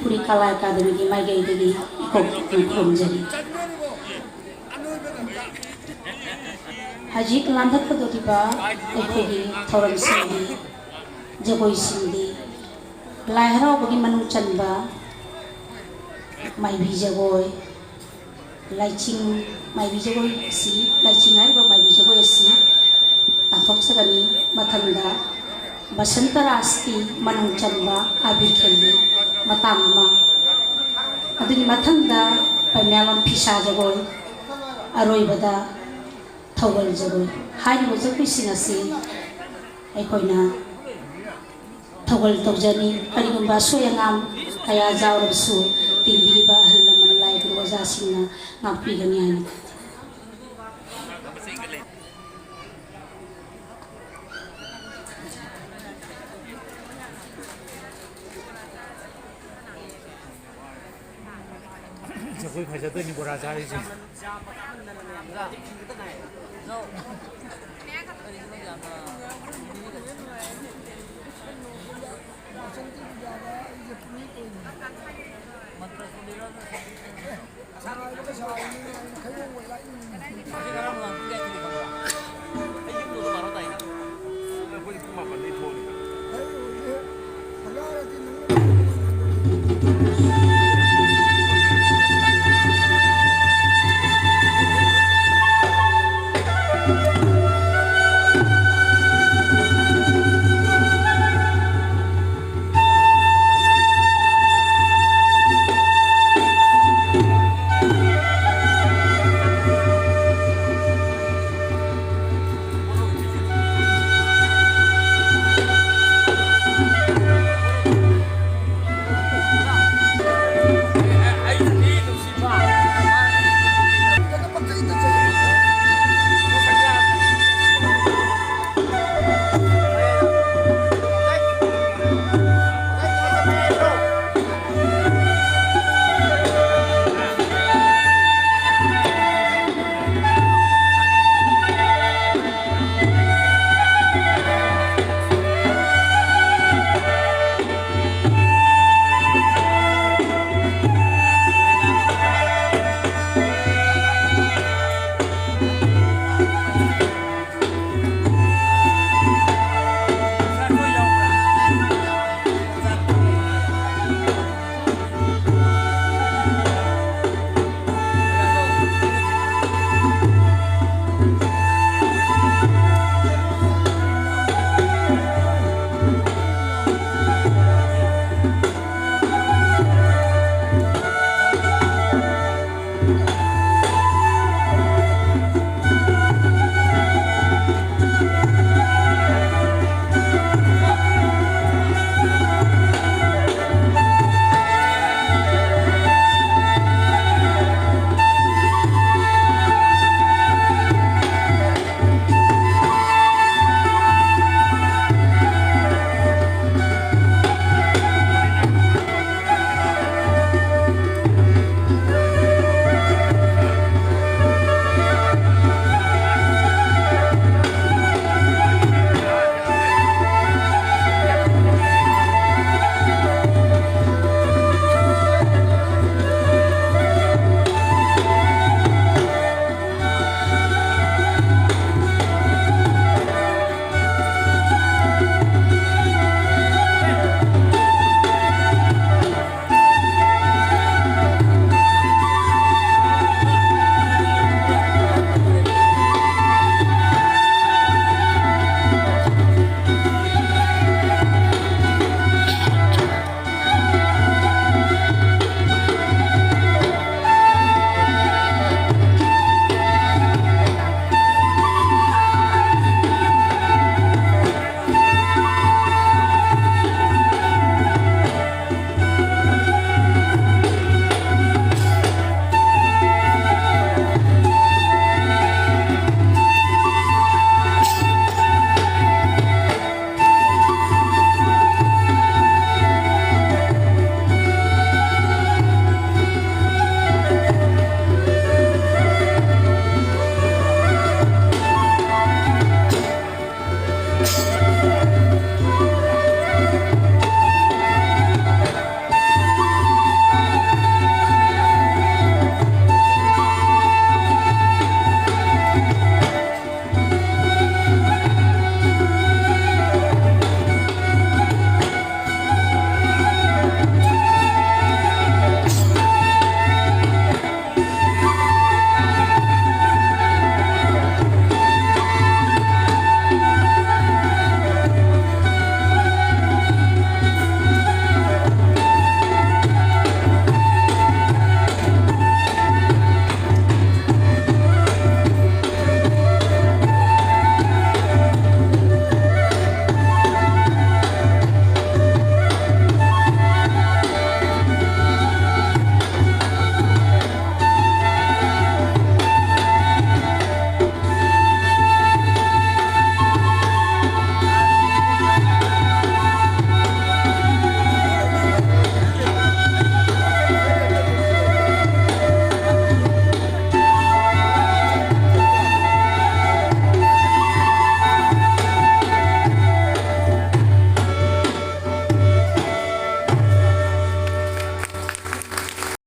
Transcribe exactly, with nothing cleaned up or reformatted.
ꯃꯅꯤꯄꯨꯔꯤ ꯀꯂꯥ ꯑꯦꯀꯥꯗꯃꯤꯒꯤ ꯃꯥꯏꯀꯩꯗꯒꯤ ꯏꯀꯣꯛꯅ ꯈꯨꯔꯨꯝꯖꯔꯤ꯫ ꯍꯧꯖꯤꯛ ꯂꯥꯟꯊꯠꯀꯗꯧꯔꯤꯕ ꯑꯩꯈꯣꯏꯒꯤ ꯊꯧꯔꯝꯁꯤꯡꯗꯤ, ꯖꯒꯣꯏꯁꯤꯡꯗꯤ ꯂꯥꯏ ꯍꯔꯥꯎꯕꯒꯤ ꯃꯅꯨꯡ ꯆꯟꯕ ꯃꯥꯏꯕꯤ ꯖꯒꯣꯏ, ꯂꯥꯏꯆꯤꯡ, ꯃꯥꯏꯕꯤ ꯖꯒꯣꯏ ꯑꯁꯤ, ꯂꯥꯏꯆꯤꯡ ꯍꯥꯏꯔꯤꯕ ꯃꯥꯏꯕꯤ ꯖꯒꯣꯏ ꯑꯁꯤ ꯄꯥꯡꯊꯣꯛꯆꯒꯅꯤ꯫ ꯃꯊꯪꯗ ꯕꯁꯟꯇ ꯔꯥꯁꯀꯤ ꯃꯅꯨꯡ ꯆꯟꯕ ꯑꯕꯤꯔ ꯈꯦꯜꯒꯤ ꯃꯇꯥꯡ ꯑꯃ, ꯑꯗꯨꯒꯤ ꯃꯊꯪꯗ ꯄꯩꯃꯦꯜꯂꯣꯟ ꯐꯤꯁꯥ ꯖꯒꯣꯏ, ꯑꯔꯣꯏꯕꯗ ꯊꯧꯒꯜ ꯖꯒꯣꯏ꯫ ꯍꯥꯏꯔꯤꯕ ꯖꯒꯣꯏꯁꯤꯡ ꯑꯁꯤ ꯑꯩꯈꯣꯏꯅ ꯊꯧꯒꯜ ꯇꯧꯖꯅꯤ꯫ ꯀꯔꯤꯒꯨꯝꯕ ꯑꯁꯣꯏ ꯑꯉꯥꯝ ꯀꯌꯥ ꯌꯥꯎꯔꯕꯁꯨ ꯇꯤꯟꯕꯤꯔꯤꯕ ꯑꯍꯜ ꯂꯃꯟ ꯂꯥꯏ ꯒꯨꯔꯨ ꯑꯣꯖꯥꯁꯤꯡꯅ ꯉꯥꯛꯄꯤꯒꯅꯤ ꯍꯥꯏꯅ ꯈꯜꯂꯤ꯫ ꯖꯒꯣꯏ ꯐꯖꯗꯣꯏꯅꯤ ꯕꯣꯔꯥ ꯆꯥꯔꯤꯁꯦ꯫